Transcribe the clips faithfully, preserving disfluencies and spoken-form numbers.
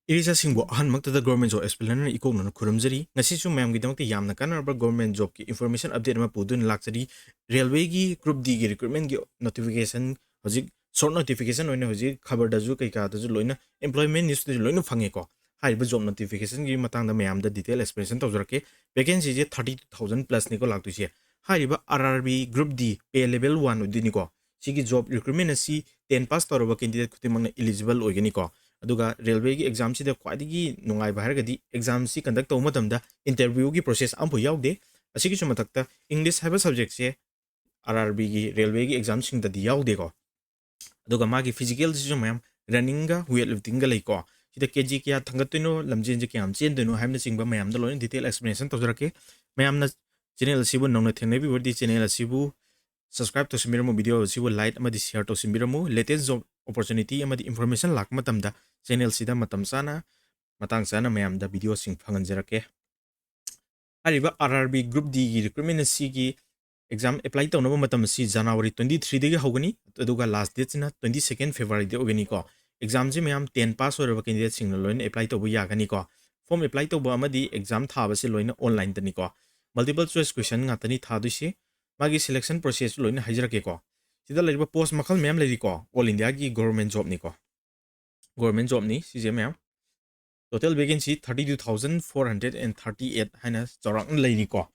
ꯏꯔꯤꯆꯥꯁꯤꯡꯕꯨ ꯑꯍꯥꯟꯕꯃꯛꯇꯗ Government Job Explainerꯅ ꯏꯀꯣꯛꯅꯅ ꯈꯨꯔꯨꯝꯖꯔꯤ꯫ ꯉꯁꯤꯁꯨ ꯃꯌꯥꯝꯒꯤꯗꯃꯛꯇ ꯌꯥꯝꯅ ꯀꯥꯟꯅꯔꯕ government jobꯀꯤ information update ꯑꯃ ꯄꯨꯗꯨꯅ ꯂꯥꯛꯆꯔꯤ꯫ Railwayꯒꯤ Group Dꯒꯤ recruitmentꯒꯤ notification ꯍꯧꯖꯤꯛ short notification ꯑꯣꯏꯅ ꯍꯧꯖꯤꯛ ꯈꯕꯔꯗꯁꯨ ꯀꯩꯀꯥꯗꯁꯨ ꯂꯣꯏꯅ employment newsꯇꯁꯨ ꯂꯣꯏꯅ ꯐꯪꯉꯦꯀꯣ꯫ ꯍꯥꯏꯔꯤꯕ job notificationꯒꯤ ꯃꯇꯥꯡꯗ ꯃꯌꯥꯝꯗ detail explanation ꯇꯧꯖꯔꯛꯀꯦ꯫ Vacancyꯁꯦ thirty two thousand plusꯅꯤꯀꯣ ꯂꯥꯛꯇꯣꯏꯁꯦ꯫ ꯍꯥꯏꯔꯤꯕ R R B Group D pay level one ꯑꯣꯏꯗꯣꯏꯅꯤꯀꯣ꯫ ꯁꯤꯒꯤ job recruitment ꯑꯁꯤ ten pass ꯇꯧꯔꯕ candidate ꯈꯨꯗꯤꯡꯃꯛꯅ eligible ꯑꯣꯏꯒꯅꯤꯀꯣ꯫ ꯑꯗꯨꯒ railwayꯒꯤ examꯁꯤꯗ ꯈ꯭ꯋꯥꯏꯗꯒꯤ ꯅꯨꯡꯉꯥꯏꯕ ꯍꯥꯏꯔꯒꯗꯤ examꯁꯤ conduct ꯇꯧꯕ ꯃꯇꯝꯗ interviewꯒꯤ process ꯑꯃꯐꯥꯎ ꯌꯥꯎꯗꯦ꯫ ꯑꯁꯤꯒꯤꯁꯨ ꯃꯊꯛꯇ English ꯍꯥꯏꯕ subjectꯁꯦ R R Bꯒꯤ railwayꯒꯤ examꯁꯤꯡꯗꯗꯤ ꯌꯥꯎꯗꯦꯀꯣ꯫ ꯑꯗꯨꯒ ꯃꯥꯒꯤ physicalꯁꯤꯁꯨ ꯃꯌꯥꯝ runningꯒ weightliftingꯒ ꯂꯩꯀꯣ꯫ ꯁꯤꯗ KG ꯀꯌꯥ ꯊꯥꯡꯒꯠꯇꯣꯏꯅꯣ, ꯂꯝꯖꯦꯜꯁꯦ ꯀꯌꯥꯝ ꯆꯦꯟꯗꯣꯏꯅꯣ ꯍꯥꯏꯕꯅꯆꯤꯡꯕ ꯃꯌꯥꯝꯗ ꯂꯣꯏꯅ detail explanation ꯇꯧꯖꯔꯛꯀꯦ꯫ ꯃꯌꯥꯝꯅ channel ꯑꯁꯤꯕꯨ ꯅꯧꯅ ꯊꯦꯡꯅꯕꯤꯕꯗꯤ channel ꯑꯁꯤꯕꯨ subscribe ꯇꯧꯁꯤꯟꯕꯤꯔꯝꯃꯨ, video ꯑꯁꯤꯕꯨ like ꯑꯃꯗꯤ share ꯇꯧꯁꯤꯟꯕꯤꯔꯝꯃꯨ꯫ Latest job opportunity ꯑꯃꯗꯤ information ꯂꯥꯛꯄ ꯃꯇꯝꯗ channelꯁꯤꯗ ꯃꯇꯝ ꯆꯥꯅ, ꯃꯇꯥꯡ ꯆꯥꯅ ꯃꯌꯥꯝꯗ videoꯁꯤꯡ ꯐꯪꯍꯟꯖꯔꯛꯀꯦ꯫ ꯍꯥꯏꯔꯤꯕ R R B Group Dꯒꯤ recruitment ꯑꯁꯤꯒꯤ exam apply ꯇꯧꯅꯕ ꯃꯇꯝ ꯑꯁꯤ January twenty threeꯗꯒꯤ ꯍꯧꯒꯅꯤ, ꯑꯗꯨꯒ last dateꯁꯤꯅ twenty second Februaryꯗ ꯑꯣꯏꯒꯅꯤꯀꯣ꯫ Examꯁꯤ ꯃꯌꯥꯝ ten pass ꯑꯣꯏꯔꯕ candidateꯁꯤꯡꯅ ꯂꯣꯏꯅ apply ꯇꯧꯕ ꯌꯥꯒꯅꯤꯀꯣ꯫ Form apply ꯇꯧꯕ ꯑꯃꯗꯤ exam ꯊꯥꯕꯁꯤ ꯂꯣꯏꯅ onlineꯗꯅꯤꯀꯣ꯫ Multiple choice question ꯉꯥꯛꯇꯅꯤ ꯊꯥꯗꯣꯏꯁꯤ꯫ ꯃꯥꯒꯤ selection processꯁꯨ ꯂꯣꯏꯅ ꯍꯥꯏꯖꯔꯛꯀꯦꯀꯣ꯫ ꯁꯤꯗ ꯂꯩꯔꯤꯕ post ꯃꯈꯜ ꯃꯌꯥꯝ ꯂꯩꯔꯤꯀꯣ꯫ All Indiaꯒꯤ government jobꯅꯤꯀꯣ꯫ Government jobꯅꯤ ꯁꯤꯁꯦ ꯃꯌꯥꯝ꯫ Total vacancy thirty two thousand four hundred and thirty eight ꯍꯥꯏꯅ ꯆꯥꯎꯔꯥꯛꯅ ꯂꯩꯔꯤꯀꯣ꯫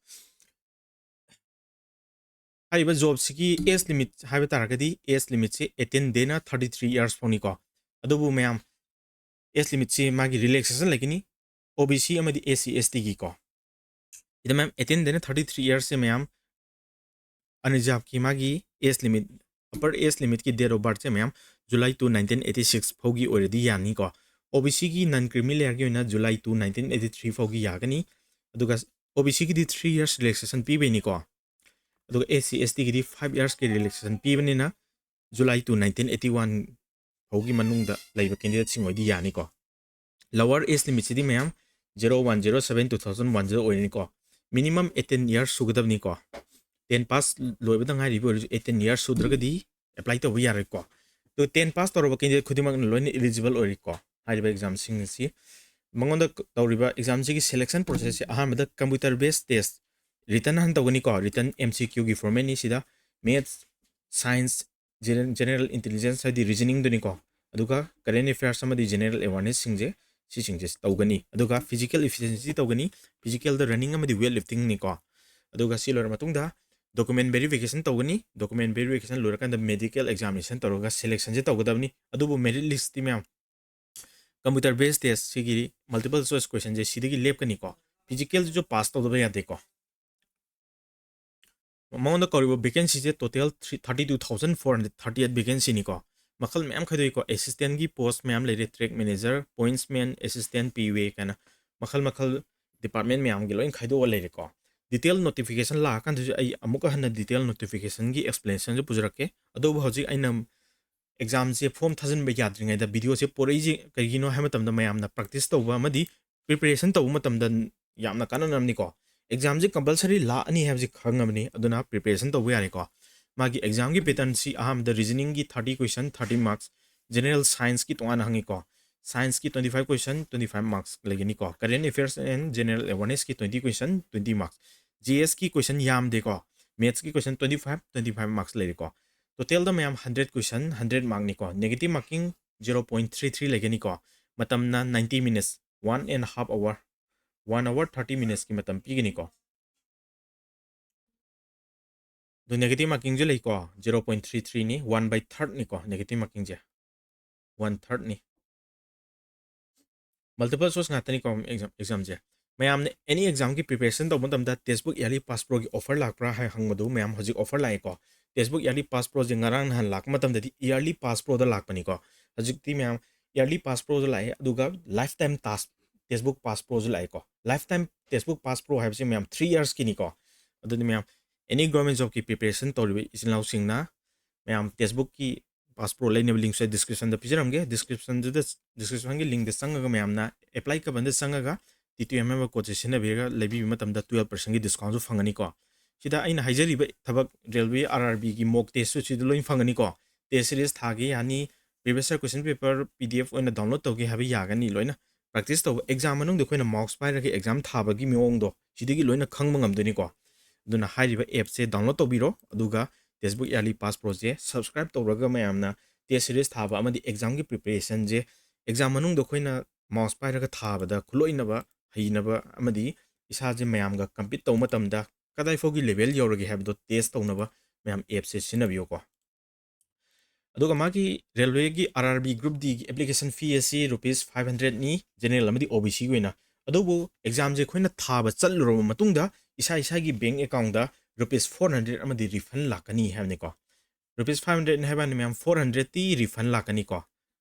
ꯍꯥꯏꯔꯤꯕ jobꯁꯤꯒꯤ age limit ꯍꯥꯏꯕ ꯇꯥꯔꯒꯗꯤ age limitꯁꯤ eighteen ꯗꯩꯅ thirty three years ꯐꯥꯎꯅꯤꯀꯣ꯫ ꯑꯗꯨꯕꯨ ꯃꯌꯥꯝ, age limitꯁꯤ ꯃꯥꯒꯤ relaxation ꯂꯩꯒꯅꯤ, OBC ꯑꯃꯗꯤ SC STꯒꯤꯀꯣ꯫ ꯁꯤꯗ ꯃꯌꯥꯝ eighteen ꯗꯩꯅ thirty three yearsꯁꯦ ꯃꯌꯥꯝ unreservedꯀꯤ ꯃꯥꯒꯤ age limit, upper age limitꯀꯤ date of birthꯁꯦ ꯃꯌꯥꯝ July two nineteen eighty six ꯐꯥꯎꯒꯤ ꯑꯣꯏꯔꯗꯤ ꯌꯥꯅꯤꯀꯣ꯫ OBCꯒꯤ non creamy layerꯒꯤ ꯑꯣꯏꯅ July two nineteen eighty three ꯐꯥꯎꯒꯤ ꯌꯥꯒꯅꯤ꯫ ꯑꯗꯨꯒ OBCꯒꯤꯗꯤ three years relaxation ꯄꯤꯕꯩꯅꯤꯀꯣ꯫ ꯑꯗꯨꯒ SC STꯒꯤꯗꯤ five yearsꯀꯤ relaxation ꯄꯤꯕꯅꯤꯅ July two nineteen eighty one ꯐꯥꯎꯒꯤ ꯃꯅꯨꯡꯗ ꯂꯩꯕ candidateꯁꯤꯡ ꯑꯣꯏꯗꯤ ꯌꯥꯅꯤꯀꯣ꯫ Lower age limitꯁꯤꯗꯤ ꯃꯌꯥꯝ zero one zero seven two thousand one zero ꯑꯣꯏꯔꯅꯤꯀꯣ꯫ Minimum eighteen years ꯁꯨꯒꯗꯕꯅꯤꯀꯣ꯫ Ten pass ꯂꯣꯏꯕꯗ ꯉꯥꯏꯔꯤꯕ ꯑꯣꯏꯔꯁꯨ eighteen years ꯁꯨꯗ꯭ꯔꯒꯗꯤ apply ꯇꯧꯕ ꯌꯥꯔꯣꯏꯀꯣ꯫ ꯑꯗꯨ ten pass ꯇꯧꯔꯕ candidate ꯈꯨꯗꯤꯡꯃꯛꯅ ꯂꯣꯏꯅ eligible ꯑꯣꯏꯔꯦꯀꯣ꯫ ꯍꯥꯏꯔꯤꯕ ꯑꯦꯛꯖꯥꯝꯁꯤꯡ ꯑꯁꯤ ꯃꯉꯣꯟꯗ ꯇꯧꯔꯤꯕ ꯑꯦꯛꯖꯥꯝꯁꯤꯒꯤ ꯁꯦꯂꯦꯛꯁꯟ ꯄ꯭ꯔꯣꯁꯦꯁꯁꯦ ꯑꯍꯥꯟꯕꯗ ꯀꯝꯄ꯭ꯌꯨꯇꯔ ꯕꯦꯁ ꯇꯦꯁ ꯔꯤꯇꯟ ꯍꯥꯟꯅ ꯇꯧꯒꯅꯤꯀꯣ꯫ Return M C ꯀ꯭ꯌꯨꯒꯤ ꯐꯣꯔꯃꯦꯠꯅꯤ꯫ ꯁꯤꯗ ꯃꯦꯠꯁ, ꯁꯥꯏꯟꯁ, ꯖꯦꯅꯔꯦꯜ ꯏꯟꯇꯦꯂꯤꯖꯦꯟꯁ ꯍꯥꯏꯗꯤ ꯔꯤꯖꯅꯤꯡꯗꯨꯅꯤꯀꯣ꯫ ꯑꯗꯨꯒ ꯀꯔꯦꯟ ꯑꯦꯐꯤꯌꯔꯁ ꯑꯃꯗꯤ ꯖꯦꯅꯔꯦꯜ ꯑꯦꯋꯥꯔꯅꯦꯁꯁꯤꯡꯁꯦ, ꯁꯤꯁꯤꯡꯁꯦ ꯇꯧꯒꯅꯤ꯫ ꯑꯗꯨꯒ ꯐꯤꯖꯤꯀꯦꯜ ꯏꯐꯤꯁꯤꯌꯦꯟꯁꯤ ꯇꯧꯒꯅꯤ꯫ ꯐꯤꯖꯤꯀꯦꯜꯗ ꯔꯟꯅꯤꯡ ꯑꯃꯗꯤ ꯋꯦꯠ ꯂꯤꯐꯇꯤꯡꯅꯤꯀꯣ꯫ ꯑꯗꯨꯒ ꯁꯤ ꯂꯣꯏꯔ ꯃꯇꯨꯡꯗ ꯗꯣꯀꯨꯃꯦꯟ ꯚꯦꯔꯤꯐꯤꯀꯦꯁꯟ ꯇꯧꯒꯅꯤ꯫ ꯗꯣꯀꯨꯃꯦꯟ ꯚꯦꯔꯤꯐꯤꯀꯦꯁꯟ ꯂꯣꯏꯔꯀꯥꯟꯗ ꯃꯦꯗꯤꯀꯦꯜ ꯑꯦꯛꯖꯥꯃꯤꯅꯦꯁꯟ ꯇꯧꯔꯒ ꯁꯦꯂꯦꯛꯁꯟꯁꯦ ꯇꯧꯒꯗꯕꯅꯤ꯫ ꯑꯗꯨꯕꯨ ꯃꯦꯔꯤꯠ ꯂꯤꯁꯇꯤ ꯃꯌꯥꯝ ꯀꯝꯄ꯭ꯌꯨꯇꯔ ꯕꯦꯁ ꯇꯦꯁ ꯁꯤꯒꯤ ꯃꯜꯇꯤꯄꯜ ꯆꯣꯏꯁ ꯀꯣꯏꯁꯟꯁꯦ ꯁꯤꯗꯒꯤ ꯂꯦꯞꯀꯅꯤꯀꯣ꯫ ꯐꯤꯖꯤꯀꯦꯜꯗꯨꯁꯨ ꯄꯥꯁ ꯇꯧꯗꯕ ꯌꯥꯗꯦꯀꯣ꯫ ꯃꯉꯣꯟꯗ ꯀꯧꯔꯤꯕ ꯚꯦꯀꯦꯟꯁꯤꯁꯦ total three thirty two thousand four hundred thirty eight ꯚꯦꯀꯦꯟꯁꯤꯅꯤꯀꯣ꯫ ꯃꯈꯜ ꯃꯌꯥꯝ ꯈꯥꯏꯗꯣꯛꯏꯀꯣ꯫ ꯑꯦꯁꯤꯁꯇꯦꯟꯒꯤ ꯄꯣꯁ ꯃꯌꯥꯝ ꯂꯩꯔꯦ, ꯇ꯭ꯔꯦꯛ ꯃꯦꯅꯦꯖꯔ, ꯄꯣꯏꯟꯠꯁꯃꯦꯟ, ꯑꯦꯁꯤꯁꯇꯦꯟ, ꯄꯤ ꯌꯨ ꯑꯦ ꯀꯥꯏꯅ ꯃꯈꯜ ꯃꯈꯜ ꯗꯤꯄꯥꯔꯠꯃꯦꯟ ꯃꯌꯥꯝꯒꯤ ꯂꯣꯏ ꯈꯥꯏꯗꯣꯛꯑ ꯂꯩꯔꯦꯀꯣ꯫ ꯗꯤꯇꯦꯜ ꯅꯣꯇꯤꯐꯤꯀꯦꯁꯟ ꯂꯥꯛꯑꯀꯥꯟꯗꯁꯨ ꯑꯩ ꯑꯃꯨꯛꯀ ꯍꯟꯅ ꯗꯤꯇꯦꯜ ꯅꯣꯇꯤꯐꯤꯀꯦꯁꯟꯒꯤ ꯑꯦꯛꯁꯄ꯭ꯂꯦꯅꯦꯁꯟꯁꯨ ꯄꯨꯖꯔꯛꯀꯦ꯫ ꯑꯗꯨꯕꯨ ꯍꯧꯖꯤꯛ ꯑꯩꯅ ꯑꯦꯛꯖꯥꯝꯁꯦ ꯐꯣꯝ ꯊꯥꯖꯤꯟꯕ ꯌꯥꯗ꯭ꯔꯤꯉꯩꯗ ꯚꯤꯗꯤꯑꯣꯁꯦ ꯄꯣꯔꯛꯏꯁꯦ ꯀꯩꯒꯤꯅꯣ ꯍꯥꯏꯕ ꯃꯇꯝꯗ ꯃꯌꯥꯝꯅ ꯄ꯭ꯔꯦꯛꯇꯤꯁ ꯇꯧꯕ ꯑꯃꯗꯤ ꯄ꯭ꯔꯤꯄꯦꯔꯦꯁꯟ ꯇꯧꯕ ꯃꯇꯝꯗ ꯌꯥꯝꯅ ꯀꯥꯟꯅꯅꯕꯅꯤꯀꯣ꯫ ꯑꯦꯛꯖꯥꯝꯁꯦ ꯀꯝꯄꯜꯁꯔꯤ ꯂꯥꯛꯑꯅꯤ ꯍꯥꯏꯕꯁꯤ ꯈꯪꯉꯕꯅꯤ, ꯑꯗꯨꯅ ꯄ꯭ꯔꯤꯄꯦꯔꯦꯁꯟ ꯇꯧꯕ ꯌꯥꯔꯦꯀꯣ꯫ ꯃꯥꯒꯤ ꯑꯦꯛꯖꯥꯝꯒꯤ ꯄꯦꯇꯔꯟꯁꯤ ꯑꯍꯥꯟꯕꯗ ꯔꯤꯖꯅꯤꯡꯒꯤ thirty question, thirty marks, general ꯁꯥꯏꯟꯁꯀꯤ ꯇꯣꯉꯥꯟꯅ ꯍꯪꯉꯤꯀꯣ꯫ ꯁꯥꯏꯟꯁꯀꯤ twenty five question, twenty five marks ꯂꯩꯒꯅꯤꯀꯣ꯫ ꯀꯔꯦꯟ ꯑꯦꯐꯤꯌꯔꯁ ꯑꯦꯟ ꯖꯦꯅꯔꯦꯜ ꯑꯦꯋꯥꯔꯅꯦꯁꯀꯤ twenty question, twenty marks. G ꯑꯦꯁꯀꯤ ꯀꯣꯏꯁꯟ ꯌꯥꯝꯗꯦꯀꯣ꯫ ꯃꯦꯠꯁꯀꯤ question twenty five, twenty five marks ꯂꯩꯔꯦꯀꯣ꯫ ꯇꯣꯇꯦꯜꯗ ꯃꯌꯥꯝ ꯍꯟꯗ꯭ꯔꯦꯠ ꯀꯣꯏꯁꯟ, ꯍꯟꯗ꯭ꯔꯦꯠ ꯃꯥꯔꯛꯅꯤꯀꯣ꯫ Negative marking zero point three three ꯂꯩꯒꯅꯤꯀꯣ꯫ ꯃꯇꯝꯅ ninety minutes, one and half hour, one hour thirty ꯃꯤꯅꯤꯠꯁꯀꯤ ꯃꯇꯝ ꯄꯤꯒꯅꯤꯀꯣ꯫ ꯑꯗꯨ ꯅꯦꯒꯦꯇꯤꯞ ꯃꯥꯔꯀꯤꯡꯁꯨ ꯂꯩꯀꯣ, ꯖꯤꯔꯣ ꯄꯣꯏꯟꯠ ꯊ꯭ꯔꯤ ꯊ꯭ꯔꯤꯅꯤ, ꯋꯥꯟ ꯕꯥꯏ ꯊꯥꯔꯠꯅꯤꯀꯣ ꯅꯦꯒꯦꯇꯤꯞ ꯃꯥꯔꯀꯤꯡꯁꯦ, ꯋꯥꯟ ꯊꯥꯔꯠꯅꯤ꯫ ꯃꯜꯇꯤꯄꯜ ꯆꯣꯏꯁ ꯉꯥꯛꯇꯅꯤꯀꯣ ꯑꯦꯛꯖꯥꯝ, ꯑꯦꯛꯖꯥꯝꯁꯦ꯫ ꯃꯌꯥꯝꯅ ꯑꯦꯅꯤ ꯑꯦꯛꯖꯥꯝꯒꯤ ꯄ꯭ꯔꯤꯄꯦꯔꯦꯁꯟ ꯇꯧꯕ ꯃꯇꯝꯗ ꯇꯦꯛꯁꯕꯨꯛ ꯏꯌꯥꯔꯂꯤ ꯄꯥꯁ ꯄ꯭ꯔꯣꯒꯤ ꯑꯣꯐꯔ ꯂꯥꯛꯄ꯭ꯔꯥ ꯍꯥꯏ ꯍꯪꯕꯗꯨ ꯃꯌꯥꯝ ꯍꯧꯖꯤꯛ ꯑꯣꯐꯔ ꯂꯥꯛꯑꯦꯀꯣ꯫ ꯇꯦꯛꯁꯕꯨꯛ ꯏꯌꯥꯔꯂꯤ ꯄꯥꯁ ꯄ꯭ꯔꯣꯁꯦ ꯉꯔꯥꯡ ꯅꯍꯥꯟ ꯂꯥꯛꯄ ꯃꯇꯝꯗꯗꯤ ꯏꯌꯥꯔꯂꯤ ꯄꯥꯁ ꯄ꯭ꯔꯣꯗ ꯂꯥꯛꯄꯅꯤꯀꯣ꯫ ꯍꯧꯖꯤꯛꯇꯤ ꯃꯌꯥꯝ ꯏꯌꯥꯔꯂꯤ ꯄꯥꯁ ꯄ꯭ꯔꯣꯁꯨ ꯂꯥꯛꯑꯦ, ꯑꯗꯨꯒ ꯂꯥꯏꯐ ꯇꯥꯏꯝ ꯇꯥꯁ ꯇꯦꯛꯁꯕꯨꯛ ꯄꯥꯁ ꯄ꯭ꯔꯣꯁꯨ ꯂꯥꯛꯑꯦꯀꯣ꯫ Lifetime Testbook pass pro ꯍꯥꯏꯕꯁꯤ ꯃꯌꯥꯝ ꯊ꯭ꯔꯤ ꯏꯌꯔꯁꯀꯤꯅꯤꯀꯣ꯫ ꯑꯗꯨꯅ ꯃꯌꯥꯝ ꯑꯦꯅꯤ ꯒꯣꯔꯃꯦꯟ ꯖꯣꯕꯀꯤ ꯄ꯭ꯔꯤꯄꯦꯔꯦꯁꯟ ꯇꯧꯔꯤꯕ ꯏꯆꯤꯜ ꯏꯅꯥꯎꯁꯤꯡꯅ ꯃꯌꯥꯝ ꯇꯦꯛꯁꯕꯨꯛꯀꯤ ꯄꯥꯁ ꯄ꯭ꯔꯣ ꯂꯩꯅꯕ ꯂꯤꯡꯁꯦ ꯗꯤꯁꯀ꯭ꯔꯤꯞꯁꯟꯗ ꯄꯤꯖꯔꯝꯒꯦ꯫ ꯗꯤꯁꯀ꯭ꯔꯤꯞꯁꯟꯗꯨꯗ, ꯗꯤꯁꯀ꯭ꯔꯤꯞꯁꯟꯒꯤ ꯂꯤꯡꯗ ꯆꯪꯉꯒ ꯃꯌꯥꯝꯅ ꯑꯦꯄ꯭ꯂꯥꯏ ꯀꯕꯟꯗ ꯆꯪꯉꯒ ꯇꯤ ꯇꯨ ꯑꯦꯝ ꯍꯥꯏꯕ ꯀꯣꯗꯁꯦ ꯁꯤꯖꯤꯟꯅꯕꯤꯔꯒ ꯂꯩꯕꯤꯕ ꯃꯇꯝꯗ ꯇꯨꯌꯦꯜꯞ ꯄꯥꯔꯁꯦꯟꯒꯤ ꯗꯤꯁꯀꯥꯎꯟꯁꯨ ꯐꯪꯒꯅꯤꯀꯣ꯫ ꯁꯤꯗ ꯑꯩꯅ ꯍꯥꯏꯖꯔꯤꯕ ꯊꯕꯛ ꯔꯦꯜꯋꯦ ꯑꯥꯔ ꯑꯥꯔ ꯕꯤꯒꯤ ꯃꯣꯛ ꯇꯦꯁꯁꯨ ꯁꯤꯗ ꯂꯣꯏ ꯐꯪꯒꯅꯤꯀꯣ꯫ ꯇꯦꯁ ꯁꯤꯔꯤꯁ ꯊꯥꯒꯦ ꯌꯥꯅꯤ, previous year question paper P D F ꯑꯣꯏꯅ download ꯇꯧꯒꯦ ꯍꯥꯏꯕ ꯌꯥꯒꯅꯤ꯫ ꯂꯣꯏꯅ practice ꯇꯧꯕ, exam ꯃꯅꯨꯡꯗ ꯑꯩꯈꯣꯏꯅ mouse ꯄꯥꯏꯔꯒ exam ꯊꯥꯕꯒꯤ ꯃꯑꯣꯡꯗꯣ ꯁꯤꯗꯒꯤ ꯂꯣꯏꯅ ꯈꯪꯕ ꯉꯝꯗꯣꯏꯅꯤꯀꯣ꯫ ꯑꯗꯨꯅ ꯍꯥꯏꯔꯤꯕ appꯁꯦ download ꯇꯧꯕꯤꯔꯣ, ꯑꯗꯨꯒ Testbook Yearly Pass Proꯁꯦ subscribe ꯇꯧꯔꯒ ꯃꯌꯥꯝꯅ test series ꯊꯥꯕ ꯑꯃꯗꯤ examꯒꯤ preparationꯁꯦ exam ꯃꯅꯨꯡꯗ ꯑꯩꯈꯣꯏꯅ mouse ꯄꯥꯏꯔꯒ ꯊꯥꯕꯗ ꯈꯨꯠꯂꯣꯏꯅꯕ, ꯍꯩꯅꯕ ꯑꯃꯗꯤ ꯏꯁꯥꯁꯦ ꯃꯌꯥꯝꯒ compete ꯇꯧꯕ ꯃꯇꯝꯗ ꯀꯗꯥꯏ ꯐꯥꯎꯒꯤ level ꯌꯧꯔꯒꯦ ꯍꯥꯏꯕꯗꯣ test ꯇꯧꯅꯕ ꯃꯌꯥꯝ appꯁꯦ ꯁꯤꯖꯤꯟꯅꯕꯤꯌꯨꯀꯣ꯫ ꯑꯗꯨꯒ ꯃꯥꯒꯤ railwayꯒꯤ R R B group Dꯒꯤ application fee ꯑꯁꯤ rupees five hundredꯅꯤ, general ꯑꯃꯗꯤ OBCꯒꯤ ꯑꯣꯏꯅ꯫ ꯑꯗꯨꯕꯨ examꯁꯦ ꯑꯩꯈꯣꯏꯅ ꯊꯥꯕ ꯆꯠꯂꯨꯔꯕ ꯃꯇꯨꯡꯗ ꯏꯁꯥ ꯏꯁꯥꯒꯤ bank accountꯗ rupees four hundred ꯑꯃꯗꯤ refund ꯂꯥꯛꯀꯅꯤ ꯍꯥꯏꯕꯅꯤꯀꯣ꯫ Rupees five hundredꯅꯤ ꯍꯥꯏꯕ ꯋꯥꯅꯤ ꯃꯌꯥꯝ, four hundredꯇꯤ refund ꯂꯥꯛꯀꯅꯤꯀꯣ꯫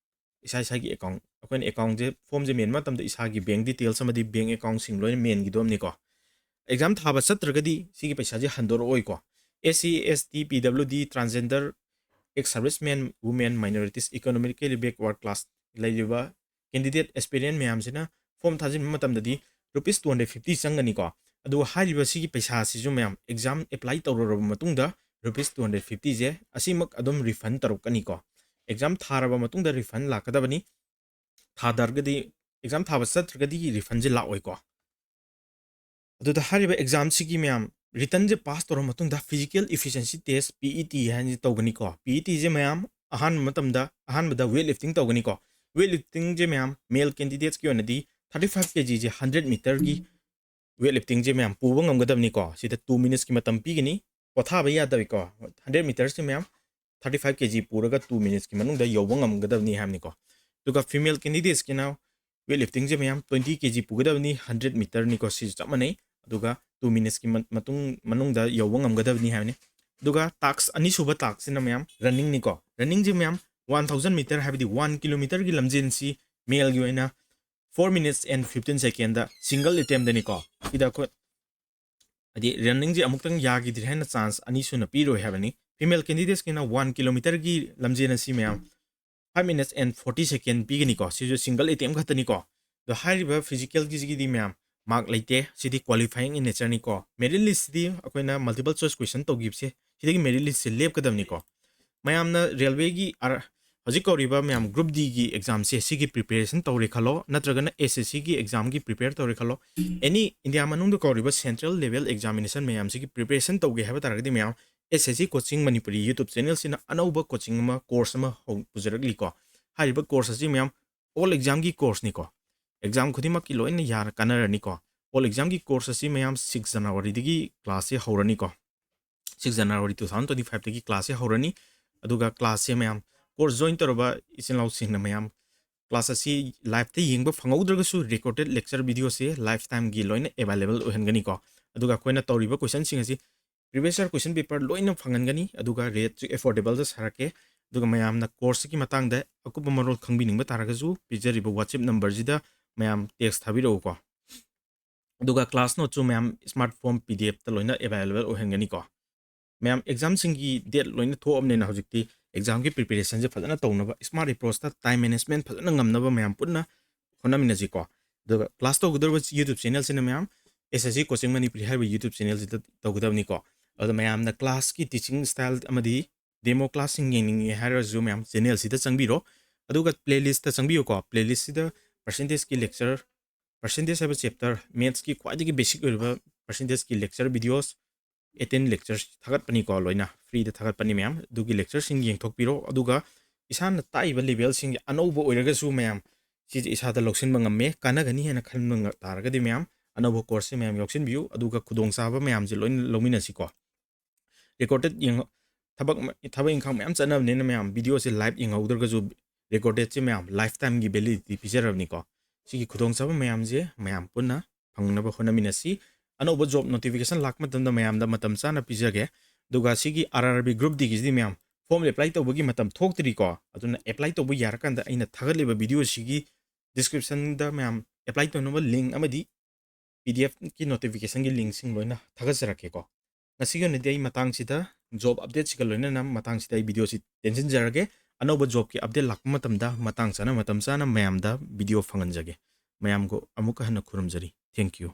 ꯏꯁꯥ ꯏꯁꯥꯒꯤ account, ꯑꯩꯈꯣꯏꯅ accountꯁꯦ formꯁꯦ ꯃꯦꯟꯕ ꯃꯇꯝꯗ ꯏꯁꯥꯒꯤ bank details ꯑꯃꯗꯤ bank accountꯁꯤꯡ ꯂꯣꯏꯅ ꯃꯦꯟꯈꯤꯗꯣꯏꯅꯤꯀꯣ꯫ Exam ꯊꯥꯕ ꯆꯠꯇ꯭ꯔꯒꯗꯤ ꯁꯤꯒꯤ ꯄꯩꯁꯥꯁꯦ ꯍꯟꯗꯣꯔꯛꯑꯣꯏꯀꯣ꯫ SC, ST, PWD, transgender, ex serviceman, women, minorities, economically backward class ꯂꯩꯔꯤꯕ candidate aspirant ꯃꯌꯥꯝꯁꯤꯅ form ꯊꯥꯖꯤꯟꯕ ꯃꯇꯝꯗꯗꯤ rupees two hundred fifty ꯆꯪꯒꯅꯤꯀꯣ꯫ ꯑꯗꯨꯒ ꯍꯥꯏꯔꯤꯕ ꯁꯤꯒꯤ ꯄꯩꯁꯥꯁꯤꯁꯨ ꯃꯌꯥꯝ exam apply ꯇꯧꯔꯨꯔꯕ ꯃꯇꯨꯡꯗ rupees two hundred fiftyꯁꯦ ꯑꯁꯤꯃꯛ ꯑꯗꯨꯝ refund ꯇꯧꯔꯛꯀꯅꯤꯀꯣ꯫ Exam ꯊꯥꯔꯕ ꯃꯇꯨꯡꯗ refund ꯂꯥꯛꯀꯗꯕꯅꯤ꯫ ꯊꯥꯗꯔꯒꯗꯤ, exam ꯊꯥꯕ ꯆꯠꯇ꯭ꯔꯒꯗꯤ refundꯁꯦ ꯂꯥꯛꯑꯣꯏꯀꯣ꯫ ꯑꯗꯨꯗ ꯍꯥꯏꯔꯤꯕ examꯁꯤꯒꯤ ꯃꯌꯥꯝ writtenꯁꯦ pass ꯇꯧꯔꯕ ꯃꯇꯨꯡꯗ physical efficiency test, PET ꯍꯥꯏꯅ ꯇꯧꯒꯅꯤꯀꯣ꯫ PETꯁꯦ ꯃꯌꯥꯝ ꯑꯍꯥꯟꯕ ꯃꯇꯝꯗ, ꯑꯍꯥꯟꯕꯗ weight lifting ꯇꯧꯒꯅꯤꯀꯣ꯫ Weight liftingꯁꯦ ꯃꯌꯥꯝ male candidatesꯀꯤ ꯑꯣꯏꯅꯗꯤ thirty five kgꯁꯦ hundred meterꯒꯤ weight liftingꯁꯦ ꯃꯌꯥꯝ ꯄꯨꯕ ꯉꯝꯒꯗꯕꯅꯤꯀꯣ꯫ ꯁꯤꯗ two minutesꯀꯤ ꯃꯇꯝ ꯄꯤꯒꯅꯤ, ꯄꯣꯊꯥꯕ ꯌꯥꯗꯕꯤꯀꯣ꯫ Hundred metersꯁꯦ ꯃꯌꯥꯝ thirty five kg ꯄꯨꯔꯒ two minutesꯀꯤ ꯃꯅꯨꯡꯗ ꯌꯧꯕ ꯉꯝꯒꯗꯕꯅꯤ ꯍꯥꯏꯕꯅꯤꯀꯣ꯫ ꯑꯗꯨꯒ female candidatesꯀꯤꯅ weight liftingꯁꯦ ꯃꯌꯥꯝ twenty kg ꯄꯨꯒꯗꯕꯅꯤ, hundred meterꯅꯤꯀꯣ, ꯁꯤꯁꯨ ꯆꯞ ꯃꯥꯟꯅꯩ꯫ ꯑꯗꯨꯒ two minutesꯀꯤ ꯃ-, ꯃꯇꯨꯡ, ꯃꯅꯨꯡꯗ ꯌꯧꯕ ꯉꯝꯒꯗꯕꯅꯤ ꯍꯥꯏꯕꯅꯤ꯫ ꯑꯗꯨꯒ task ꯑꯅꯤꯁꯨꯕ taskꯁꯤꯅ ꯃꯌꯥꯝ runningꯅꯤꯀꯣ꯫ Runningꯁꯦ ꯃꯌꯥꯝ one thousand meter ꯍꯥꯏꯕꯗꯤ one kilometerꯒꯤ ꯂꯝꯖꯦꯟꯁꯤ maleꯒꯤ ꯑꯣꯏꯅ four minutes and fifteen secondꯗ single attemptꯗꯅꯤꯀꯣ꯫ ꯁꯤꯗ ꯑꯩꯈꯣꯏ ꯍꯥꯏꯗꯤ runningꯁꯦ ꯑꯃꯨꯛꯇꯪ ꯌꯥꯈꯤꯗ꯭ꯔꯦ ꯍꯥꯏꯅ chance ꯑꯅꯤ ꯁꯨꯅ ꯄꯤꯔꯣꯏ ꯍꯥꯏꯕꯅꯤ꯫ Female candidatesꯀꯤꯅ one kilometerꯒꯤ ꯂꯝꯖꯦꯟ ꯑꯁꯤ ꯃꯌꯥꯝ five minutes and forty second ꯄꯤꯒꯅꯤꯀꯣ꯫ ꯁꯤꯁꯨ single attempt ꯈꯛꯇꯅꯤꯀꯣ꯫ ꯑꯗꯣ ꯍꯥꯏꯔꯤꯕ physicalꯒꯤꯁꯤꯒꯤꯗꯤ ꯃꯌꯥꯝ mark ꯂꯩꯇꯦ꯫ ꯁꯤꯗꯤ qualifying in natureꯅꯤꯀꯣ꯫ Merit listꯁꯤꯗꯤ ꯑꯩꯈꯣꯏꯅ multiple choice question ꯇꯧꯈꯤꯕꯁꯦ ꯁꯤꯗꯒꯤ merit listꯁꯦ ꯂꯦꯞꯀꯗꯕꯅꯤꯀꯣ꯫ ꯃꯌꯥꯝꯅ railwayꯒꯤ R-, ꯍꯧꯖꯤꯛ ꯀꯧꯔꯤꯕ ꯃꯌꯥꯝ Group D ꯒꯤ exam ꯁꯦ ꯁꯤꯒꯤ preparation ꯇꯧꯔꯦ ꯈꯜꯂꯣ, ꯅꯠꯇ꯭ꯔꯒꯅ S S C ꯒꯤ exam ꯒꯤ prepare ꯇꯧꯔꯦ ꯈꯜꯂꯣ, any India ꯃꯅꯨꯡꯗ ꯀꯧꯔꯤꯕ central level examination ꯃꯌꯥꯝꯁꯤꯒꯤ preparation ꯇꯧꯒꯦ ꯍꯥꯏꯕ ꯇꯥꯔꯒꯗꯤ ꯃꯌꯥꯝ S S C Coaching Manipuri YouTube channel ꯁꯤꯅ ꯑꯅꯧꯕ coaching ꯑꯃ, course ꯑꯃ ꯍꯧ-, ꯄꯨꯖꯔꯛꯂꯤꯀꯣ꯫ ꯍꯥꯏꯔꯤꯕ course ꯑꯁꯤ ꯃꯌꯥꯝ all exam ꯒꯤ course ꯅꯤꯀꯣ꯫ Exam ꯈꯨꯗꯤꯡꯃꯛꯀꯤ ꯂꯣꯏꯅ ꯌꯥꯔ ꯀꯥꯟꯅꯔꯅꯤꯀꯣ꯫ All exam ꯒꯤ course ꯑꯁꯤ ꯃꯌꯥꯝ six January ꯗꯒꯤ class ꯁꯦ ꯍꯧꯔꯅꯤꯀꯣ꯫ Six January two thousand twenty five ꯇꯒꯤ class ꯁꯦ ꯍꯧꯔꯅꯤ꯫ ꯑꯗꯨꯒ class ꯁꯦ ꯃꯌꯥꯝ course join ꯇꯧꯔꯕ ꯏꯆꯤꯟ ꯏꯅꯥꯎꯁꯤꯡꯅ ꯃꯌꯥꯝ class ꯑꯁꯤ live ꯇ ꯌꯦꯡꯕ ꯐꯪꯍꯧꯗ꯭ꯔꯒꯁꯨ recorded lecture video ꯁꯦ lifetime ꯒꯤ ꯂꯣꯏꯅ available ꯑꯣꯏꯍꯟꯒꯅꯤꯀꯣ꯫ ꯑꯗꯨꯒ ꯑꯩꯈꯣꯏꯅ ꯇꯧꯔꯤꯕ question ꯁꯤꯡ ꯑꯁꯤ previous year question paper ꯂꯣꯏꯅ ꯐꯪꯍꯟꯒꯅꯤ꯫ ꯑꯗꯨꯒ rate ꯁꯨ affordable ꯗ ꯁꯥꯔꯛꯀꯦ꯫ ꯑꯗꯨꯒ ꯃꯌꯥꯝꯅ course ꯀꯤ ꯃꯇꯥꯡꯗ ꯑꯀꯨꯞꯄ ꯃꯔꯣꯜ ꯈꯪꯕꯤꯅꯤꯡꯕ ꯇꯥꯔꯒꯁꯨ ꯄꯤꯖꯔꯤꯕ WhatsApp number ꯁꯤꯗ ꯃꯌꯥꯝ text ꯊꯥꯕꯤꯔꯛꯎꯀꯣ꯫ ꯑꯗꯨꯒ class note ꯁꯨ ꯃꯌꯥꯝ smart form P D F ꯇ ꯂꯣꯏꯅ available ꯑꯣꯏꯍꯟꯒꯅꯤꯀꯣ꯫ ꯃꯌꯥꯝ exam ꯁꯤꯡꯒꯤ date ꯂꯣꯏꯅ ꯊꯣꯛꯑꯕꯅꯤꯅ ꯍꯧꯖꯤꯛꯇꯤ exam ꯒꯤ preparation ꯁꯦ ꯐꯖꯅ ꯇꯧꯅꯕ, smart approach ꯇ time management ꯐꯖꯅ ꯉꯝꯅꯕ ꯃꯌꯥꯝ ꯄꯨꯟꯅ ꯍꯣꯠꯅꯃꯤꯟꯅꯁꯤꯀꯣ꯫ ꯑꯗꯨꯒ class ꯇꯧꯒꯗꯧꯔꯤꯕ YouTube channel ꯁꯤꯅ ꯃꯌꯥꯝ S S C Coaching Manipuri ꯍꯥꯏꯔꯤꯕ YouTube channel ꯁꯤꯗ ꯇꯧꯒꯗꯕꯅꯤꯀꯣ꯫ ꯑꯗꯣ ꯃꯌꯥꯝꯅ class ꯀꯤ teaching style ꯑꯃꯗꯤ demo class ꯁꯤꯡ ꯌꯦꯡꯅꯤꯡꯉꯦ ꯍꯥꯏꯔꯁꯨ ꯃꯌꯥꯝ channel ꯁꯤꯗ ꯆꯪꯕꯤꯔꯣ꯫ ꯑꯗꯨꯒ playlist ꯇ ꯆꯪꯕꯤꯌꯨꯀꯣ꯫ Playlist ꯁꯤꯗ percentage ꯀꯤ lecture, percentage ꯍꯥꯏꯕ chapter, maths ꯀꯤ ꯈ꯭ꯋꯥꯏꯗꯒꯤ basic ꯑꯣꯏꯔꯤꯕ percentage ꯀꯤ lecture videos, eighteen lectures ꯊꯥꯒꯠꯄꯅꯤꯀꯣ, ꯂꯣꯏꯅ free ꯗ ꯊꯥꯒꯠꯄꯅꯤ ꯃꯌꯥꯝ꯫ ꯑꯗꯨꯒꯤ lecture ꯁꯤꯡ ꯌꯦꯡꯊꯣꯛꯄꯤꯔꯣ꯫ ꯑꯗꯨꯒ ꯏꯁꯥꯅ ꯇꯥꯛꯏꯕ level ꯁꯤꯡꯁꯦ ꯑꯅꯧꯕ ꯑꯣꯏꯔꯒꯁꯨ ꯃꯌꯥꯝ ꯁꯤꯁꯦ ꯏꯁꯥꯗ ꯂꯧꯁꯤꯟꯕ ꯉꯝꯃꯦ, ꯀꯥꯟꯅꯒꯅꯤ ꯍꯥꯏꯅ ꯈꯟꯕ ꯉ-, ꯇꯥꯔꯒꯗꯤ ꯃꯌꯥꯝ ꯑꯅꯧꯕ course ꯁꯦ ꯃꯌꯥꯝ ꯌꯥꯎꯁꯤꯟꯕꯤꯌꯨ꯫ ꯑꯗꯨꯒ ꯈꯨꯗꯣꯡꯆꯥꯕ ꯃꯌꯥꯝꯁꯦ ꯂꯣꯏꯅ ꯂꯧꯃꯤꯟꯅꯁꯤꯀꯣ꯫ Recorded ꯌꯦꯡ-, ꯊꯕꯛ ꯃ-, ꯊꯕꯛ ꯏꯪꯈꯥꯡ ꯃꯌꯥꯝ ꯆꯠꯅꯕꯅꯤꯅ ꯃꯌꯥꯝ video ꯁꯦ live ꯌꯦꯡꯍꯧꯗ꯭ꯔꯒꯁꯨ recorded ꯁꯦ ꯃꯌꯥꯝ lifetime ꯒꯤ validity ꯄꯤꯖꯔꯕꯅꯤꯀꯣ꯫ ꯁꯤꯒꯤ ꯈꯨꯗꯣꯡꯆꯥꯕ ꯃꯌꯥꯝꯁꯦ ꯃꯌꯥꯝ ꯄꯨꯟꯅ ꯐꯪꯅꯕ ꯍꯣꯠꯅꯃꯤꯟꯅꯁꯤ꯫ ꯑꯅꯧꯕ job notification ꯂꯥꯛꯄ ꯃꯇꯝꯗ ꯃꯌꯥꯝꯗ ꯃꯇꯝ ꯆꯥꯅ ꯄꯤꯖꯒꯦ꯫ ꯑꯗꯨꯒ ꯁꯤꯒꯤ R R B Group D ꯒꯤꯁꯤꯗꯤ ꯃꯌꯥꯝ form apply ꯇꯧꯕꯒꯤ ꯃꯇꯝ ꯊꯣꯛꯇ꯭ꯔꯤꯀꯣ꯫ ꯑꯗꯨꯅ apply ꯇꯧꯕ ꯌꯥꯔꯀꯥꯟꯗ ꯑꯩꯅ ꯊꯥꯒꯠꯂꯤꯕ video ꯁꯤꯒꯤ description ꯗ ꯃꯌꯥꯝ apply ꯇꯧꯅꯕ link ꯑꯃꯗꯤ P D F ꯀꯤ notification ꯒꯤ link ꯁꯤꯡ ꯂꯣꯏꯅ ꯊꯥꯒꯠꯆꯔꯛꯀꯦꯀꯣ꯫ ꯉꯁꯤꯒꯤ ꯑꯣꯏꯅꯗꯤ ꯑꯩ ꯃꯇꯥꯡꯁꯤꯗ job update ꯁꯤꯒ ꯂꯣꯏꯅꯅ ꯃꯇꯥꯡꯁꯤꯗ ꯑꯩ video ꯁꯤ ꯇꯦꯟꯁꯤꯟꯖꯔꯒꯦ꯫ ꯑꯅꯧꯕ job ꯀꯤ update ꯂꯥꯛꯄ ꯃꯇꯝꯗ ꯃꯇꯥꯡ ꯆꯥꯅ ꯃꯇꯝ ꯆꯥꯅ ꯃꯌꯥꯝꯗ video ꯐꯪꯍꯟꯖꯒꯦ꯫ ꯃꯌꯥꯝꯕꯨ ꯑꯃꯨꯛꯀ ꯍꯟꯅ ꯈꯨꯔꯨꯝꯖꯔꯤ꯫ Thank you꯫